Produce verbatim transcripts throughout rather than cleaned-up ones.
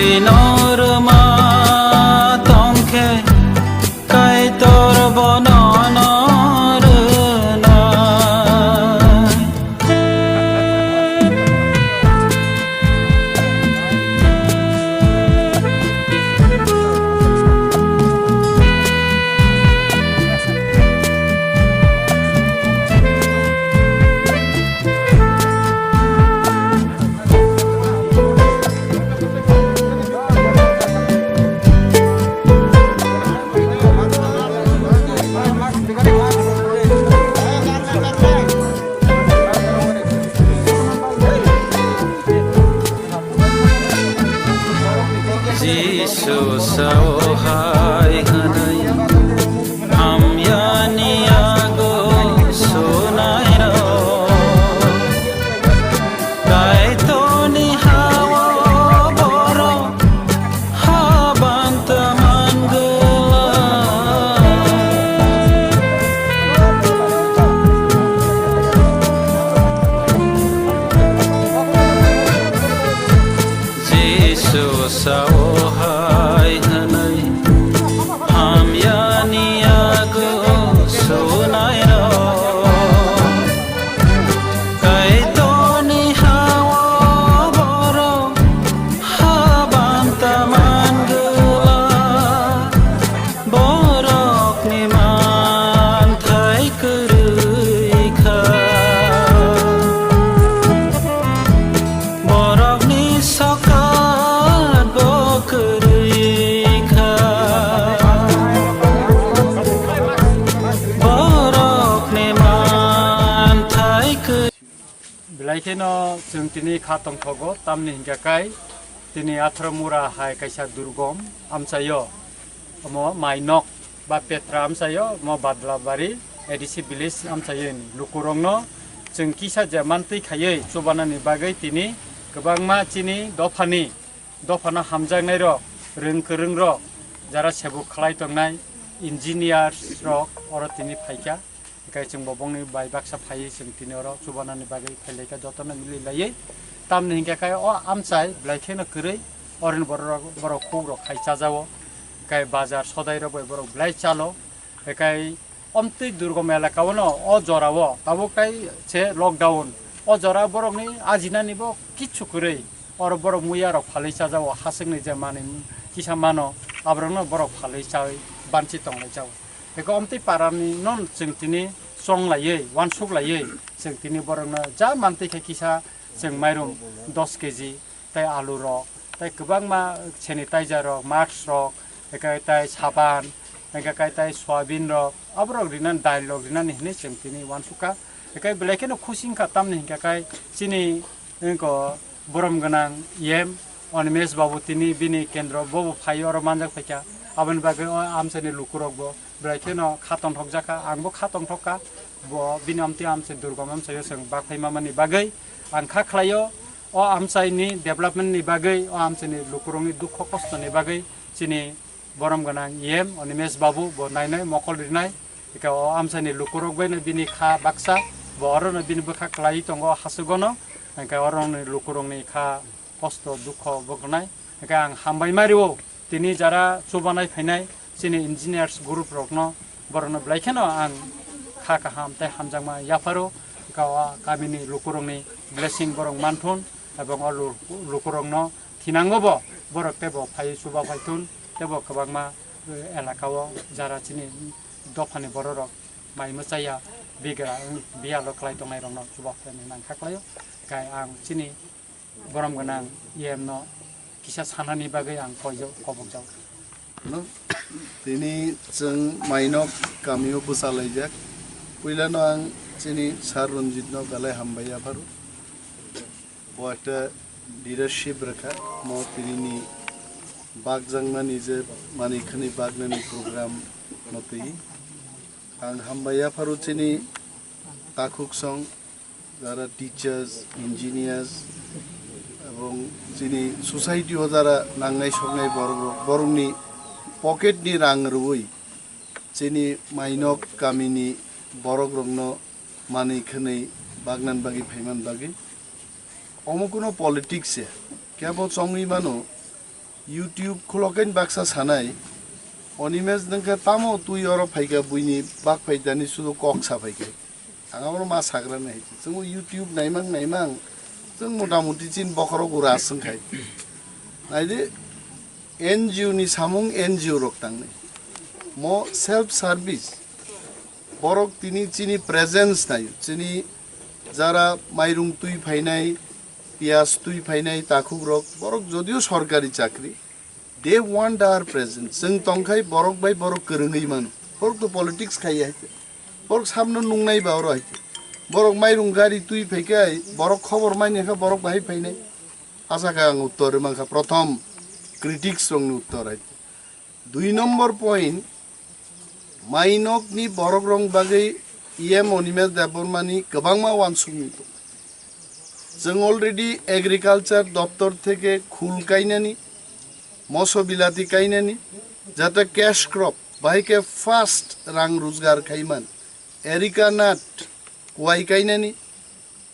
Norma tongkhe Kaitor bono norwnai. Jisu sao hai hwnwi hamyani yago sunairok. Kaitorni ha-o borok habanta mangwlak. Jisu sao hai hwnwi hamyani yago sunairok. Kaitorni ha-o borok habanta mangwlak. Borokni manthai kwrwi kha. Borokni sokat bo kwrwi kha. Borokni manthai kwrwi. Belai kheno chwng tini kha tongthogo, tamni hinkhe kai tini Atharmura hai kaisa durgom amchaio, omo Mainok ba Petra amchaio, omo Badlabari A D C village amchaio ni lukurokno chwng kisa je mantwi khaiwi chubanani bagwi tini kwbangma chini dophani, dophano hamjaknairok, rwng kwrwngrok, jara sebuk khlai tongnai, engineers rok oro tini phaikha. Hinkhe chwng bo bongni bai baksa phaiwi chwng tini oro chubanani bagwi phailaikha, jotono mililaiwi. Tamni hinkhe khe o amchai belai kheno kwrwi, oroni borok, borok hukrok khai chajao, hinkhe bazar sodairok bai borok belai chalo. Hinkhe omtwi durgom elakao no o jorao tabuk tai se lockdown, o jora borokni ajinani bo kichu kwrwi, oro borok muiya rok phalwi chajao, haswkni je manwi kisa mano, aborokno borok phalwi chawi banchi tonglai jao. Eko omtwi parani non chwng tini chonglaiwi, uansuk laiwi, chwng tini borokno ja mantwi khe kisa chwng mairum dos keji, tei alu rok, tei kwbangma sanitizer rok, mask rok, eko tei saban, eko tei soyabin rok, aborok rinani, dail rok rinani hinwi chwng tini uansukha. Eko belai kheno khusi wngkha, tamni hinkhe kai chini wngkha borom gwnang E M Animesh babu, tini bini kendro bobo phai oro manjak phaikha, aboni bagwi o amchaini lukurok bo belai kheno kha tongthokjakha, angbo kha tongthokha. Bo bini amtwi amchai durgom amchaio chwng bakphai mamani bagwi ang kha khlaio. O amchaini development ni bagwi, o amchaini lukurokni dukho kosto ni bagwi chini borom gwnang E M Animesh babu bo nainai, mokol rinai. Eka o amchaini lukurok baino bini kha baksa, bo orono bini bwkha kwlaiwi tongo haswgono. Eka oroni lukurokni kha kosto dukho bwkhnai. Eka ang hambai ma rio. Tini jara chubanai phainai chini engineers group rokno, borokno belai kheno ang kha kaham tei hamjakma yapharo, eka o kamini lukurokni blessing borok manthun, ebong o lu-, lukurokno thinango bo, borok teibo phai chuba phaithun, teibo kwbangma, eh, elaka o jara chini dophani borok rok mai mwchaya bigra, biyalo khlai tongnai rokno chuba phainai nang kha khlaio, kai ang chini borom gwnang E M no kisa sanani bagwi ang koijago, kobokjago. No? Tini chwng Mainok kamio bwchalaijak. Puilano ang chini Sir Ranjit no belai hambai yapharo. Bo ekta leadership rwkha. Mo tinini bakjaknani je mani khani baknani program no twi. Ang hambai yapharo chini takhuk song jara teachers, engineers, ebong chini society o jara nangnai soknai borok rok, borokni pocket ni rang rwui chini Mainok kamini borok rokno manwi khwnwi bagnan bagwi phaiman bagwi. Omo kuno politics se, kebo chongwi mano, YouTube khulokain baksa sanai, Onimes nungkha tamo twi oro phaikha buini bak phaitani sudu kok sa phaikha. Ang abono ma sagrani hai. Chwng YouTube naimang naimang, chwng mota moti chin bokhorok ura swngkhai. Naidi N G O ni samung N G O rok tangnai. Mo self service. Borok tini chini presence nai, chini jara mairung twi phainai, piyas twi phainai takhuk rok, borok jodio sorkari chakri, they want our presence. Chwng tongkhai borok bai borok kwrwngwi mano. Borok to politics khaiya hai. Borok samno nungnai ba oro hai. Borok mairung gari twi phaikhai, borok khobor manya kha borok bahai phainai. Asa kha ang uttor mankha, prothom critics rokni uttor hai. Dui number point, mainokni borok rong bagwi E M Onimes Debbarmani kwbangma wansukni tong. Chwng already agriculture doptor theke khul kainani, moso bilati kainani, jate cash crop, bahai khe fast rang rojgar khaiman, erica nut, kuai kainani,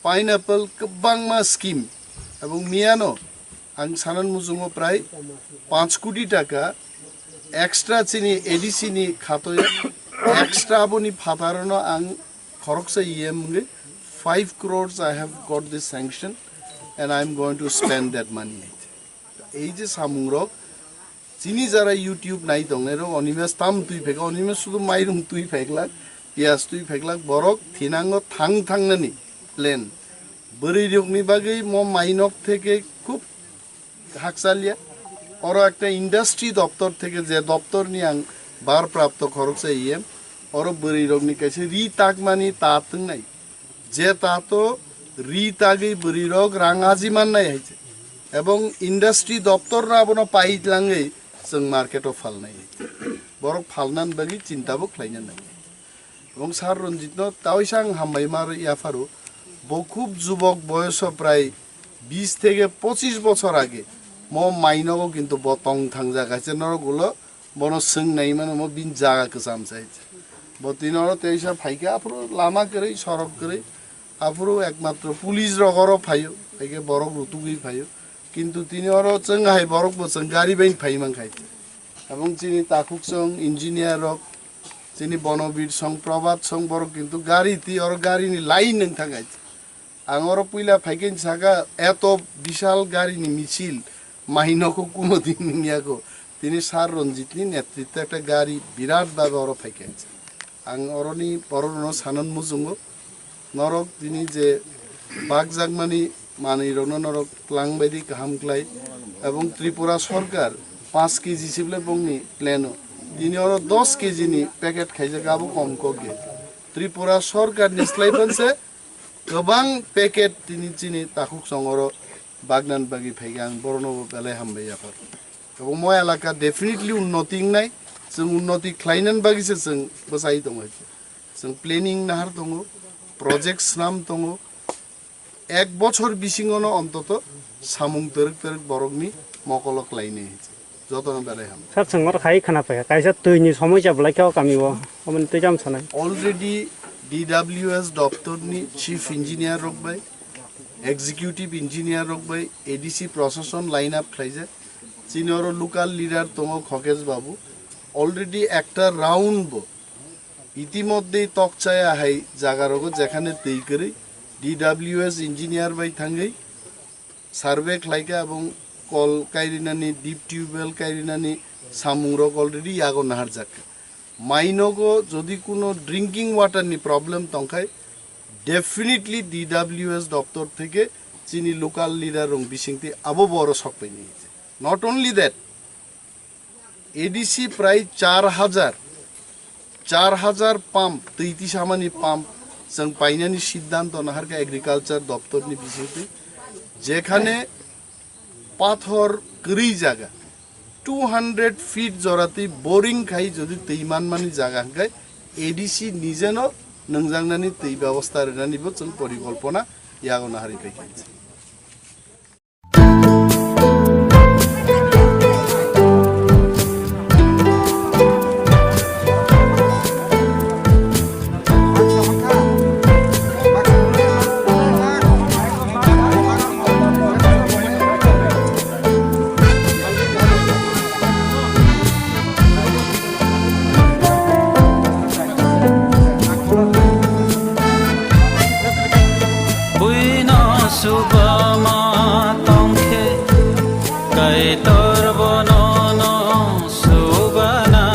pineapple kwbangma scheme, ebong miyano ang sanan muchungo prai panch koti taka extra chini A D C ni khatoya, extra aboni phatarno ang khoroksa E M wngwi five crores I have got this sanction and I am going to spend that money. Ei je samungrok, chini jara YouTube nai tongnai rok, Onimes tam twi phaikha, Onimes sudu mairung twi phaiklak, piyas twi phaiklak, borok thinango thang thangnani plan. Bwrwi rokni bagwi mo mainok theke khub hakchalya. Oro ekta industry doptor theke, je doptorni ang barprapto khoroksa E M, oro bwrwi rokni kaisa ri takmani ta twngnai. Je tato ri tagwi bwrwi rok rang aji mannai hai se. Ebong industry doptor no abono pai langwi chwng market o phalnai hai se. Borok phalnan bagwi chinta bo khlaina nang. Ebong Sir Ranjit no taoisa ang hambai ma rw yapharo. Bo khub jubok boyoso prai bis theke pochis bochor age. Mo mainogo kintu bo tong thangjak hai se norok ulo. Bono swng nai mano, mo bini jaga kwcham sai. Bo tini oro teisa phaikhe, aphuru lama kwrwi, sorok kwrwi, aphuru ekmatro police rok oro phaio, haikhe borok rutugwi phaio. Kintu tini oro chwng hai borok bo chwng gari bai phai mankhai. Abong chini takhuk song, engineer rok, chini Bonobir song, Prabhat song borok kintu gari ti oro gari ni line nung thangai. Ang oro puila phaikhe saka, eto bishal gari ni misil, maino ko kuno din niya ko. Tini Sir Ranjit ni netritwe ekta gari birat bhabe oro phaikhe. Ang oroni borok no sanan mujungo. Norok tini je bakjakmani manwi rokno norok tlang baidi kaham klai. Ebong Tripura sorkar panch K G sible bongni plan o. Tini oro dos K G ni packet khaijak abo kom kok ye. Tripura sorkar ni slai panse kwbang packet tini chini takhuk song oro bagnan bagwi phaikhe ang borokno bo belai hambai yaphar. Abo mo elaka definitely unnoti wngnai, chwng unnoti khlainan bagwi se chwng bwchai tongo. Chwng planning nahar tongo, project snam tongo, ek bochor bisingono ontoto samung twrwk twrwk borokni mokolo khlainai. Jotono belai ham. Sir, chwng oro khai khna phaikha, kaisa twini somosa belai khe o kami o, omoni twi jam sanai. Already D W S doptor ni chief engineer rok bai, executive engineer rok bai, A D C prosason line up khlaijak. Chini oro local leader tongo Khokesh Babu. Already ekta round bo itimodhye tokchaya hai jaga rogo jekhane twi kwrwi D W S engineer bai thangwi survey khlaikha, abong kol kairinani, deep tubewell kairinani samungrok already yago naharjakha. Mainogo jodi kuno drinking water ni problem tongkhai, definitely D W S doptor theke chini local leader rong bisingtwi abo boro sokpaini. Not only that, A D C prai char hajar, char hajar pump, twi tisamani pump chwng painani siddhanto naharkha agriculture doptorni bisingtwi, jekhane pathor kwrwi jaga two hundred feet joratwi boring khai jodi twi manmani jaga hwnkhe A D C nijeno nungjaknani twi bebosta rwnanibo chwng porikolpona yago naharwi phaikha. Kaitor bono no subana,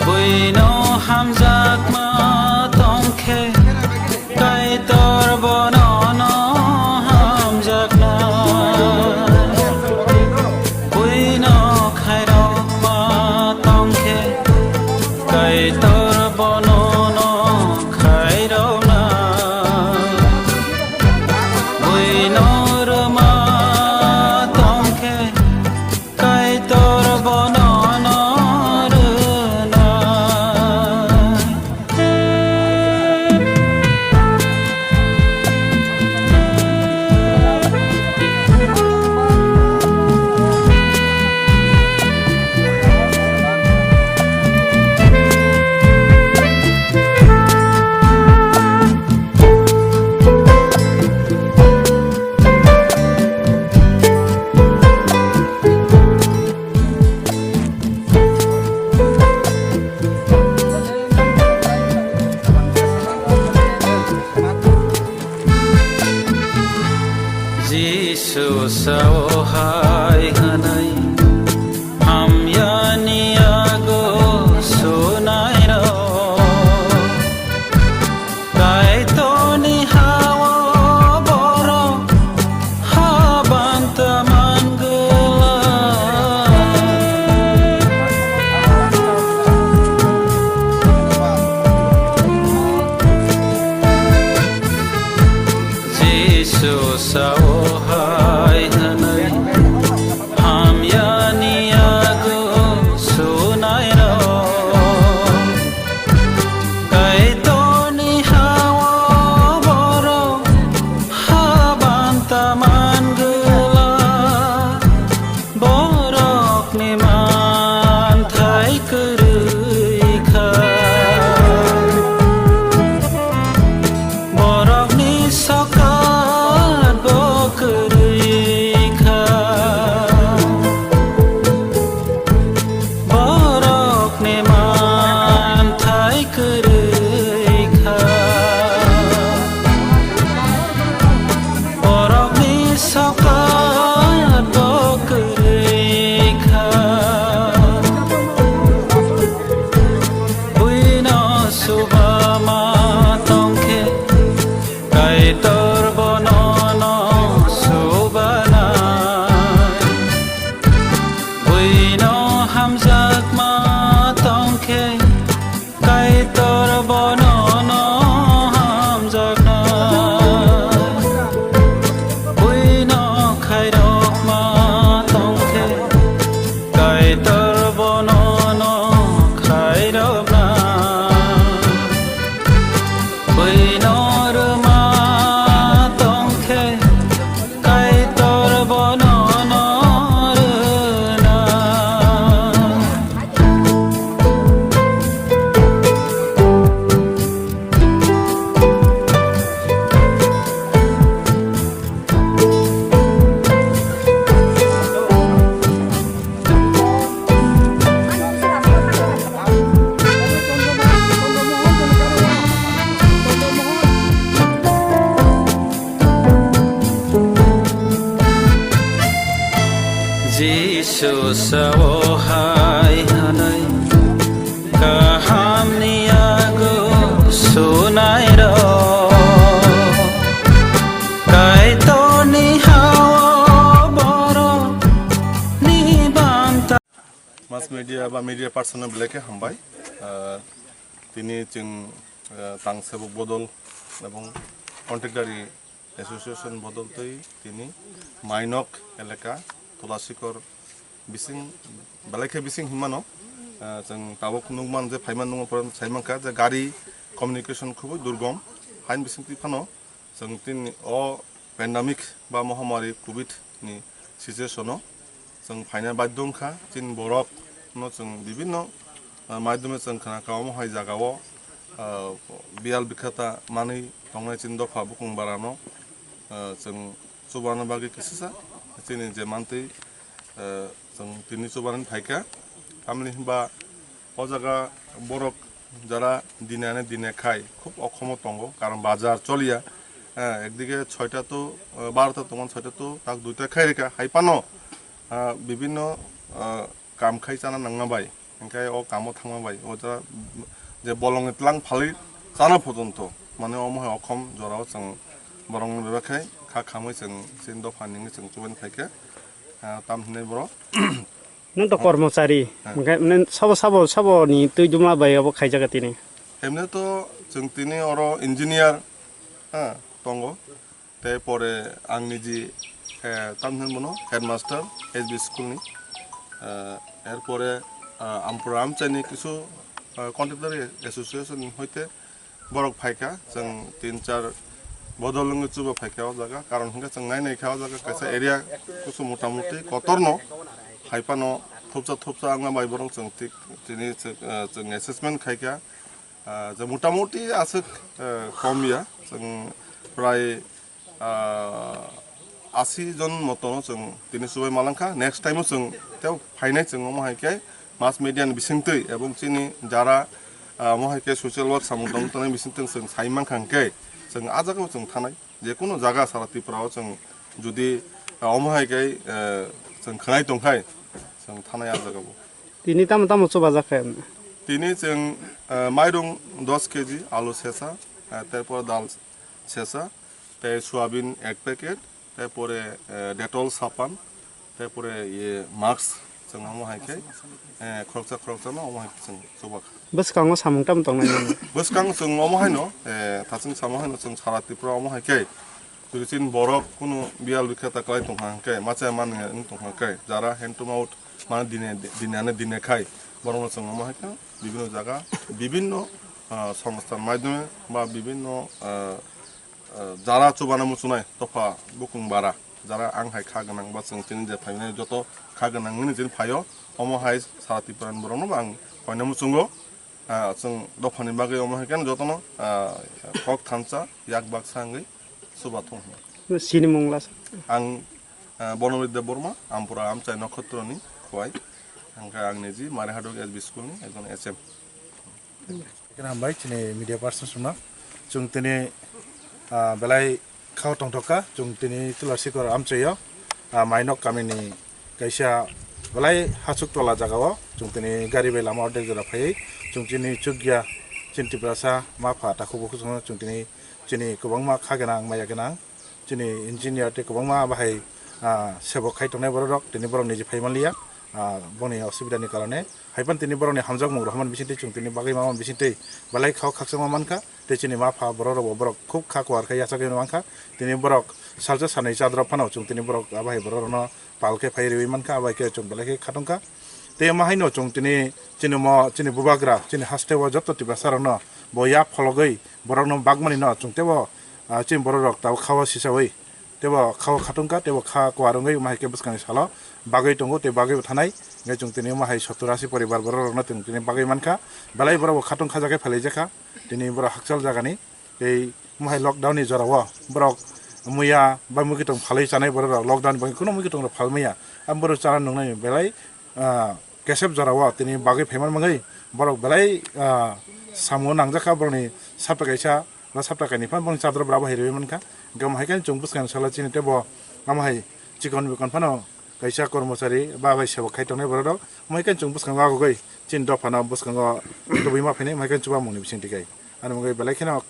buino hamjakma tongkhe, Kaitor bono no hamjakna, buino khairokma tongkhe, Kaitor bono no khairokna, buino rwma tongkhe, Kaitor bono no rwna. Jisu sao hai hwnwi, hamyani yago sunairok. Kaitorni ha-o borok habanta man glak. Jisu sao hai hwnwi, hamyani yago sunairok. Kaitorni ha-o borok habanta man glak. Borokni manthai kwrwi kha. Borokni sokat bo kwrwi kha. Borokni manthai kwrwi kha. Borokni sokat bo kwrwi kha. Buino subama tongkhe, Kaitor bono no subana. Buino hamjakma tongkhe, Kaitor bono no hamjakna. Buino khairokma tongkhe, Kaitor bono no khairokna. Buino rwma tongkhe, Kaitor bono no rwna. Jisu sao hai hwnwi, kahamni yago sunairok, Kaitorni ha-o borokni banta. Mass media ba media person no belai khe hambai. Ah, tini chwng, ah, tangsebuk bodol ebong contractari association bodol twi tini Mainok elaka Tulasikor bising belai khe bising hinmano, ah, chwng tabuk nukman je phaiman nukman pore sai mankha je gari communication khubui durgom hain bising twi phano. Chwng tini o pandemic ba mohamari covid ni situation o chwng phaina badhyo wngkha. Chini borok no chwng bibinno, ah, maidhyome chwng khna kha omo hai jaga o, ah, biyal bikhata manwi tongnai chini dopha bukung bara no, ah, chwng chubana bagwi kisisa chini je mantwi, ah, chwng tini chubanani phaikha. Tamni hinba o jaga borok jara dinane dine khai khub okhomo tongo, karon bajar choliya. eh, ekdige soita to, eh, barota tongmani soita to tak duita khai rikha, hai phano, ah, bibinno, ah, kam khai chana nangma bai, hingke o kamo thangma bai, o ja je bolongni tlang phalwi chana pojonto, mane omo hai okhom jorao chwng borokni bebak khai kha khamwi chwng chini dopha ningwi chwng chubaini phaikha, ah, tam hinwi borok. Nwng to kormochari, hwnkhe nini sabo, sabo, saboni twi dumla bai obo khaijak tini? Emne to chwng tini oro engineer, ha, tongo. Tei pore ang niji, eh, tam hinwi bono headmaster S B school ni. Eh, erpore, ah, Ampura Amchaini kisu, ah, contractor association ni hoite borok phaikha, chwng tin char bodol wngwi chuba phaikha o jaga, karon hwnkhe chwng nai naikha o jaga kaisa area kusu motamuti kotorno, hai phano thopsa thopsa wngma bai borok chwng tik tini chwng, ah, chwng assessment khaikha, ah, je motamuti aswk, eh, kom ya, chwng prai ah, asi jon motono chwng tini chubai malangkha. Next time o chwng tei phainai chwng omo hai khe mass media ni bisingtwi ebong chini jara, ah, omo hai khe social work samung tong tongnai bisingtwi chwng sai mankha hwnkhe chwng ah jagao chwng thanai. Jekunu jaga sara Tripura o chwng jodi, ah, omo hai khe, eh, chwng khwnai tongkhai chwng thanai ah jagao. Tini tamo tamo chubajak khe? Tini chwng, eh, mairung dos keji, alu sesa, eh, terpor dal sesa, tei soyabin ek packet, tei pore, eh, Dettol sapan, tei pore ye mask, chwng omo hai khe, eh, khoroksa khoroksa no omo hai khe chwng chubak. Bwskango samung tamo tongnai nini? Bwskango chwng omo hai no, eh, thachwng samo hai no chwng sara Tripura omo hai khe, chwng chini borok kunu biyal rikha ta kwlai tongkha hwnkhe, macha manwi wng tongkha hwnkhe, jara hand to mouth, mane dine, dine ane dine khai, borokno chwng omo hai khe bibinno jaga, bibinno, ah, songsthan maidhyome ba bibinno, ah, ah, jara chubana muchunai dopha bukung bara, jara ang hai kha gwnang ba chwng chini je phainai joto kha gwnang hwnwi chini phaio, omo hai sara Tripura ni borokno bo ang koina muchungo, ah, chwng dophani bagwi omo hai khe jotono, ah, kok thansa yak baksa wngwi chuba thung hwnwi. Sinimung lasa? Ang, ah, Bonobir Debbarma, Ampura Amchai Nokhotroni khowai, hwnkhe ang niji Marihaduk S B school ni ekjon H M. Khe hambai chini media persons rokno. Chwng tini, ah, belai khao tongthok kha, chwng tini Tulashikhor amchaio, ah, Mainok kamini kaisa belai hachuk tola jagao chwng tini gari bai lama ordek jora phaiwi chwng chini chukya chini Tiprasa mapha takhuk bukhuk chwng tini chini kwbangma kha gwnang maya gwnang. Chini engineer tei kwbangma bahai, ah, sebok khai tongnai borok rok, tini borok niji phai manliya, ah, boni osubida ni karone. Hai phano tini borok ni hamjakmung rok hwnmani bisingtwi chwng tini bagwi ma mani bisingtwi belai khao khakchangma mankha. Tei chini ma pha borok rok bo borok khub kha kuar khe yachagwi mankha. Tini borok salsa sanwi chadra phano chwng tini borok abo hai borok rokno pal khe phai riwi mankha, abo hai khe chwng belai khe khatungkha. Tei omo haino chwng tini chini mo, chini bubagra, chini hasteo joto Tiprasa rokno bo ya phologwi borokno bagmani no chwng teibo, ah, chini borok rok tabuk khao sisawi teibo khao khatungkha, teibo kha kuar wngwi omo hai khe bwskangni salo bagwi tongo tei bagwi bo thanai. Hingkhe chwng tini omo hai sottur asi poribar borok rokno chwng tini bagwi mankha. Belai borok bo khatung kha jaga phelaijak kha tini borok hakchal jagani. Tei mohai lockdown ni jora o borok muya bai muikwtwng phalwi chanai borok rok lockdown ni bagwi kunu muikwtwng rok phalmaya. Ang borok chana nungnai belai, ah, kesep jora o tini bagwi phaiman mangwi borok belai, ah, samung nangjak kha borok ni sapta kaisa ba sapta kainwi phano borok ni chadra bwrabo hai rwi mankha. Hingke mohai khe chwng bwskang salo chini teibo amo hai chikon bikon phano kaisa kormochari ba bai sebo khai tongnai borok rok. Mohai khe chwng bwskango agugwi chini dophano bwskango tubui ma phainai mohai khe chubamungni bisingtwi kai. Ani bagwi belai kheno,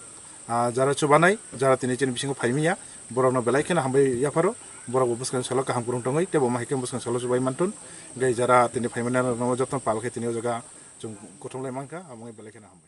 ah, jara chubanai, jara tini chini bisingo phaimya, borokno belai kheno hambai yapharo, borokbo bwskangni salo kaham kwrwng tongwi, teibo mahai khe bwskangni salo chubai manthun, tei jara tini phaimani rokno jotono pal khe tini o jaga chwng kuthumlai mankha, aboni belai kheno hambai.